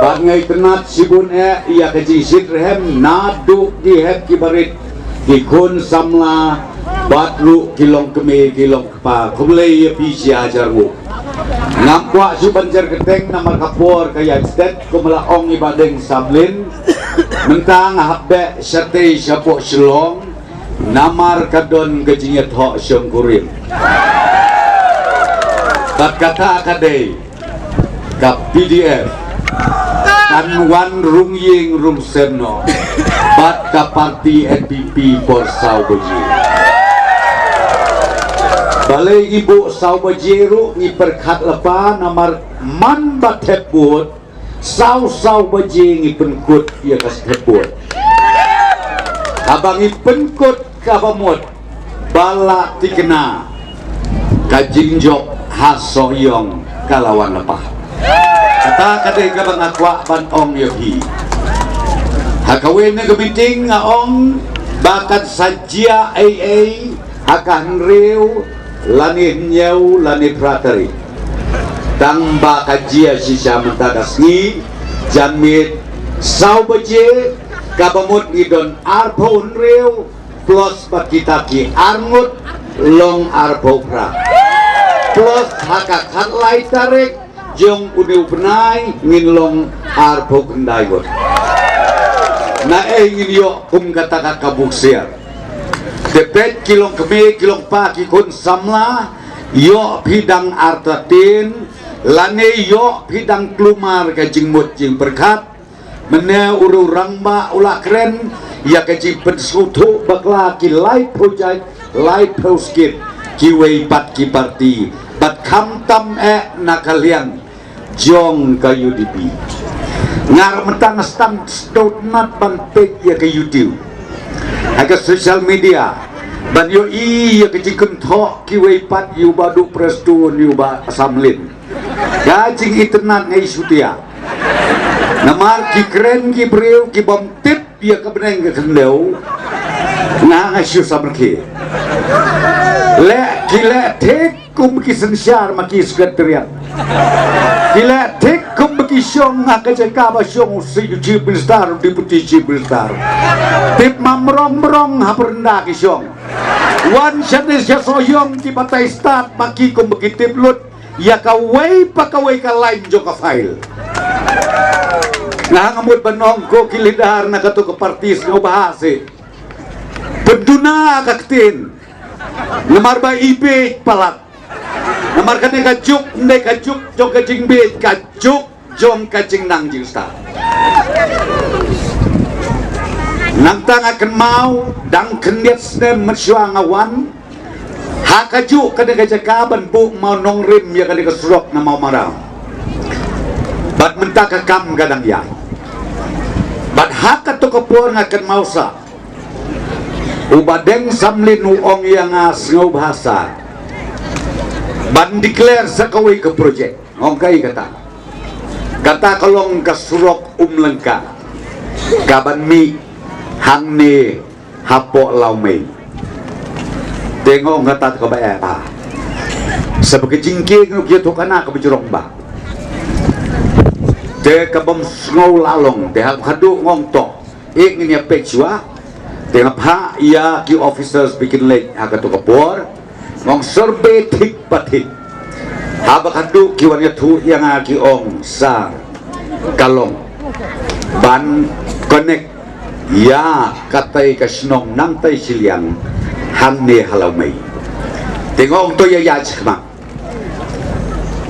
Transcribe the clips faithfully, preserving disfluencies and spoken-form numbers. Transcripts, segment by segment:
Bad nga itynnad shibun eh ïa ka jingshitrhem naduh ki hep ki barit, ki khun samla, bad ruh ki longkmie ki longkpa. Khublei ïa phi shi hajar nguh. Ngam kwah shuh ban jer kyrteng namar ka por ka ïaid stet, kum la ong i Bah Deng Samlin. Mynta nga hap beh shatei shapoh Shillong namar ka don ka jingïathoh shongkurim. Bad kata ka dei ka P D F kan wan rung ïing rung sem noh bad ka parti N P P por saw baje. Balei ngi buh saw baje ruh ngi pyrkhat lypa namar man ba thep vote, saw saw baje ngi pynkut ïa ka step vote. Haba ngi pynkut kaba mut ba la thikna, ka jingjop ha Sohiong ka la wan lypa. Kata ka dei kaba nga kwah ban ong ïa phi. Ha kawei na ka meeting nga ong ba kan sa jia ei ei ha ka hynriew lane hynñiew lane phra tarik. Tang ba ka jia shisha mynta ka sngi, janmiet saw baje, kaba mut ngi don arphew hynriew, plus ba kita ki arngut long arphew phra. Plus ha ka khatlai tarik jong une u bnai ngin long arphew khyndai ngut. Na ei ngin ïoh kum kata ka ka buksiar. Te peit ki longkmie ki longpa ki khun samla, ïoh phi dang artatien lane ïoh phi dang kulmar ka jingmut jingpyrkhat. Mynne u rangbah u la kren ïa ka jingpynsngewthuh bakla ki laiphew jait, laiphew skit, kiwei pat ki parti, bad khamtam eh na ka liang jong ka U D P. Nga ruh mynta nga sdang sdang ban peit ïa ka YouTube, ha ka social media, ban ïohi ïa ka jingkynthoh kiwei pat ïa u Bah Duh Prestone, ïa u Bah Samlin. Ka jingitynnad nga i shutia. Namar ki kren ki briew ki bym tip ïa ka bneng ka khyndew. Nga nga shu samrkhie. Leh ki leh thik kum ki synshar ma ki secretariat. Ki leh thik kum ki shong ha ka jaka ba shong u si-, u chief minister, u deputy chief minister. Tip ma mrong mrong ha pyrnda ki shong. Wan shane sha Sohiong ki batai stad ma ki kum ki tip lut ïa kawei pa kawei ka lain jong ka file. Nga hap mut ban ong ko ki leader na kato ka parti sngewbha seh. Pynduna ka ktien. Namar ba i bieit palat. Namar kane ka juk, ym dei ka juk jong ka jingbieit, ka juk jong ka jingnang jingstad. Nangta nga kynmaw, dang khyndiat snem mynshuwa nga wan ha kajuh kane ka jaka ban buh mawnongrim ïa kane ka surok na Mawmaram. Bad mynta ka kam ka dang ïaid. Bad ha kato ka por nga kynmaw sa u Bah Deng Samlin u ong ïa nga sngewbha sa ban declare sa kawei ka project. Ong kaei kata? Kata ka long ka surok Umlyngka, ka ban mih hangne hapoh Lawmei. Te nga ong kata kaba eh ba sa ba ka jingkieng ïa u kiew thok kana kaba jrong ba. Te ka bym sngew la long, te hap haduh nga ong to. Ïa ngin ïa peit shuwa. Te nga phah ïa ki officers ba kin leit ha kato ka por. Nga ong survey thik pa thik. Haba khadduh ki wan ïathuh ïa nga ki ong sa ka long ban connect ïa katai ka shnong nangtai shiliang hangne ha Lawmei. Te nga ong to ïa ïa chakma.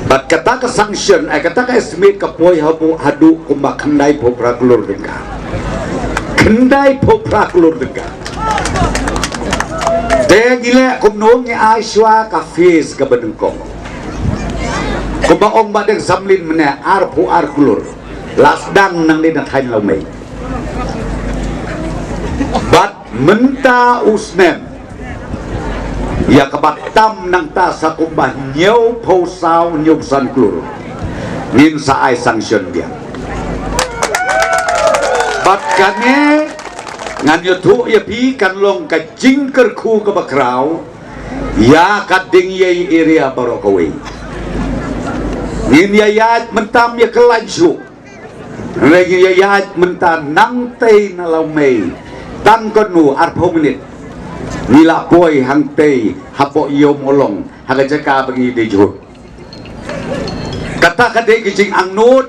Bad kata ka sanction, eh, kata ka estimate ka poi habu-, haduh kumba khyndai phew phra klur tyngka. Khyndai phew phra klur tyngka. Te ngi leh kumno, ngi ai shuwa ka phase kaba nyngkong. Kumba ong Bah Deng Samlin mynne, arphew ar klur. La sdang nangne na thaiñ Lawmei. Bad mynta u snem, ïa kaba tam nangta sa kumba hynñiew phew saw, hynñiew phew san klur ngin sa ai sanction biang. Bad kane ngan ïathuh ïa phi kan long ka jingkyrkhu kaba khraw ïa ka Dyngei area baroh kawei. Ngin ïa ïaid mynta ym ïa kylla shuh. Hynrei ngi ïa ïaid mynta nangtei na Lawmei. Tang kano arphew minit. Ngi la poi hangtei hapoh Ïew Mawlong ha ka jaka ba ngi dei jhur. Kata ka dei ka jingangnud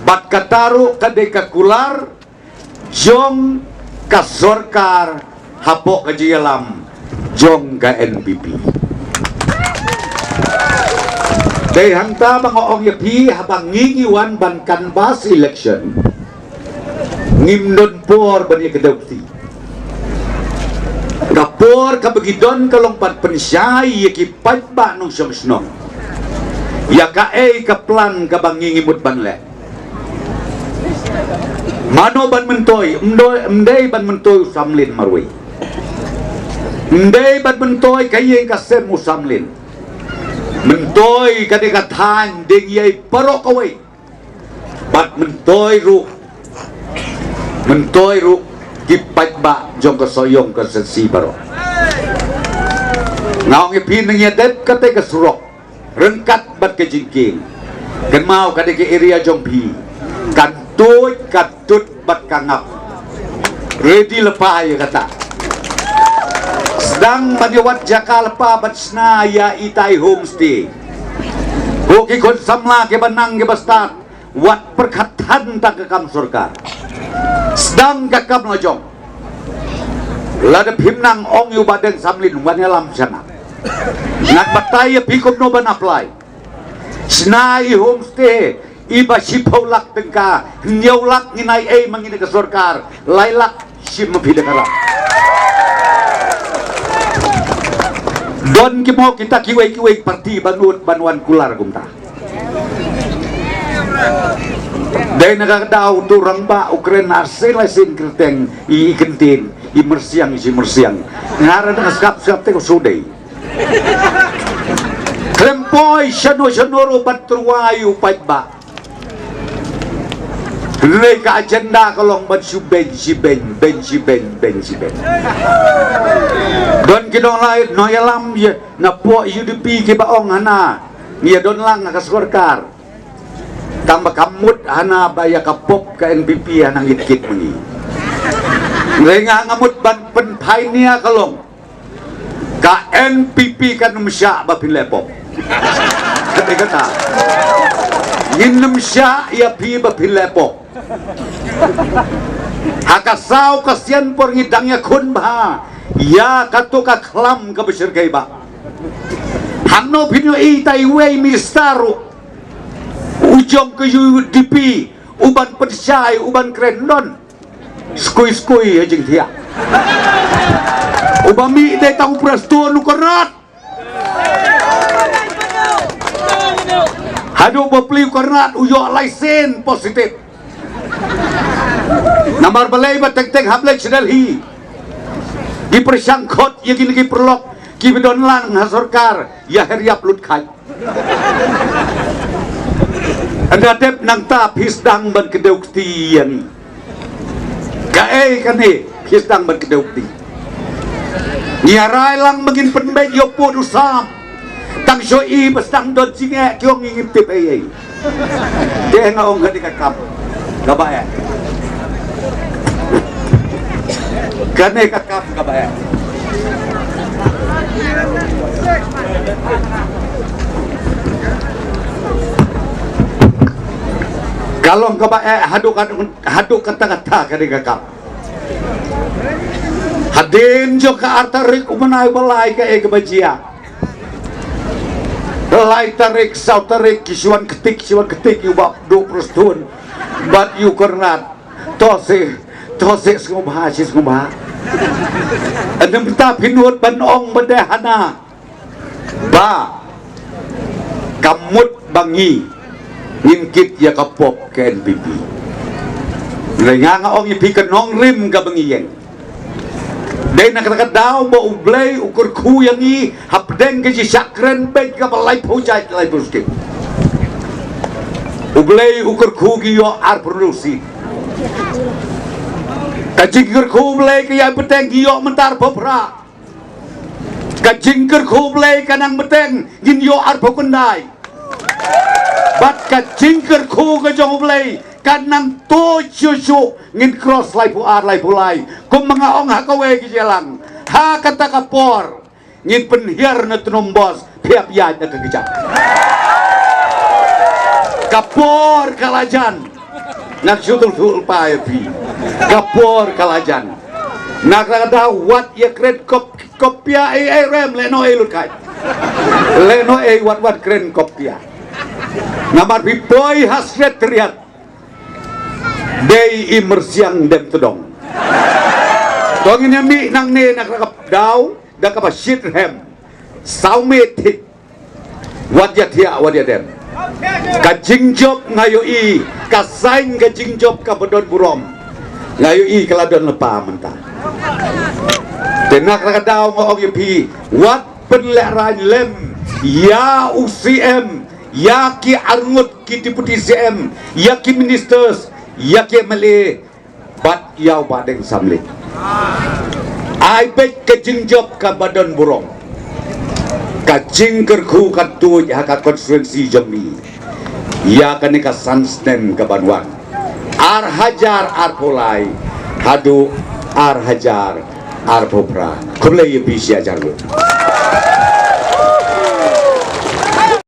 bad kata ruh ka dei ka kular jong ka sorkar hapoh ka jingïalam jong ka N P P. Dei hangta ba nga ong ïa phi haba ngi ngi wan ban canvass election, ngim don por ban ïa ka dewkti. Ka por kaba ngi don ka long ban pynshai ïa ki paidbah nongshong shnong ïa kaei ka plan kaba ngi ngi mut ban leh. Mano ban myntoi? Ym dei, ym dei ban myntoi u samlin marwei. Ym dei ban myntoi ka ïing ka sem u samlin. Myntoi ka dei ka thaiñ ding ïa i baroh kawei. Bad myntoi ruh, myntoi ruh ki paidbah jong ka Sohiong constituency baroh. Nga ong ïa phi, nang ïa dep kata ka surok ryngkat bad ka jingkieng. Kynmaw ka dei ka area jong phi. Kan tuid, kan tut bad ka ngap. Ready lypa ïa kata. Sdang ban ïa wad jaka lypa ban shna ïa itai homestay. Ko ki khun samla kiba nang kiba stad, wat pyrkhat than tang ka kam sorkar. Sdang ka kam la jong. Lada phim nang, ong ïa u Bah Deng Samlin wan ïalam sha nga. Ngan batai ïa phi kumno ban apply. Shna i homestay iba shiphew lak tyngka, hynñiew lak ngin ai ei ma ngi na ka sorkar, lai lak shim ma phi da ka ram. Don ki mo kita kiwei kiwei parti ba nud ban wan kular kumta. Dei na ka daw tu rangbah u kren arsien lai sien kyrteng i, i kyntien, i myrsiang, i myrsiang. Nga ruh nga skap skap te ko sudei. Khlem poi shano shano ruh ban tyrwa ïa u paidbah. Hynrei ka agenda ka long ban shu beiñ shi beiñ, beiñ shi beiñ, beiñ shi beiñ. Don ki nonglait nongïalam ïa napoh U D P kiba ong hana ngi ïa don lang ha ka sorkar. Tang ba ka mut hana ba ïa ka pop ka N P P hana ngit kit ma ngi. Hynrei nga nga mut ban pynphai nia ka long. Ka N P P kan ym shah ba phin leh pop. Kata kata. Ngin ym shah ïa phi ba phin leh pop. Ha ka saw ka sian por ngi dang ïakhun bha ïa kato ka khlam kaba shyrkhei ba. Hangno phin ïohi itai iwei minister ruh u jong ka U D P u ban pynshai, u ban kren, don. Skui skui ha jingthiah. Uba mih dei tang u Prestone u Konrad. Haduh ba plie u Konrad u ïoh license positive. Namar balei? Ba teng teng hap leit sha Delhi. Ki pyrshang khot ïa kine ki paralok kiba don lang ha sorkar, ïa her ïap lut khat. Ynda dep nangta phi sdang ban kdew kti ïa ngi. Kaei kane phi sdang ban kdew kti? Ngi rai lang ba ngin pynbeit ïa u pud u sam. Tang shu i ba sdang don jingeh, ki ong ngi ngim tip ei ei. Te nga ong kane ka kam kaba eh. Kane ka kam kaba eh. Ka long kaba eh haduh, haduh, haduh katta katta kane ka kam. Hadien jong ka ar tarik u bnai ba lai kaei kaba jia. Lai tarik, saw tarik, ki shu wan ktik, shu wan ktik ïa u Bah Duh Prestone bad ïa u Konrad. To se, to se sngewbha, shi sngewbha. Ynda mynta phi nud ban ong ba dei hana ba ka mut ba ngi ngin kit ïa ka pop ka N P P. Hynrei nga nga ong ïa phi ka nongrim kaba ngi ïeng. Dei na kata ka daw ba U Blei u kyrkhu ïa ngi hapdeng ka jingshah kren beit kaba laiphew jait, laiphew skhem. U Blei u kyrkhu ngi ïoh arphew hynriew seat. Ka jingkyrkhu U Blei ka ïai bteng ngi ïoh mynta arphew phra. Ka jingkyrkhu U Blei ka nang bteng ngin ïoh arphew khyndai. Bad ka jingkyrkhu ka jong U Blei Kan nang tuid shuh shuh ngin cross laiphew ar laiphew lai. Kum ma nga ong ha kawei ka jingïalang, ha kata ka por ngin pynhiar na Tnum Bos, phi hap ïaid na ka kjat. Ka por ka la jan. Ngan shu tyrwa lypa ïa phi. Ka por ka la jan. Na kata ka daw wat ïa kren kop, kopia ei ei rem, lehnoh ei lut kai. Lehnoh ei wat wat kren kopia. Namar phi poi ha Secretariat. Dei i myrsiang dem tdong. To ngin ïa mih nangne na kata ka daw da kaba shit rhem. Saw miet thik. Wat ïa thiah, wat ïa dem. Ka jingjop nga ïohi, ka sign ka jingjop kaba don burom. Nga ïohi ka la don lypa mynta. Te na kata ka daw nga ong ïa phi, wat pynlehraiñ lem ïa u C M, ïa ki arngut ki deputy C M, ïa ki ministers, ïa ki M L A, bad ïa u Bah Deng Samlin. Ai beit ka jingjop kaba don burom, ka jingkyrkhu ka tuid ha ka constituency jong ngi ïa kane ka san snem kaban wan, ar hajar arphew lai haduh ar hajar arphew phra. Khublei ïa phi shi hajar ngut.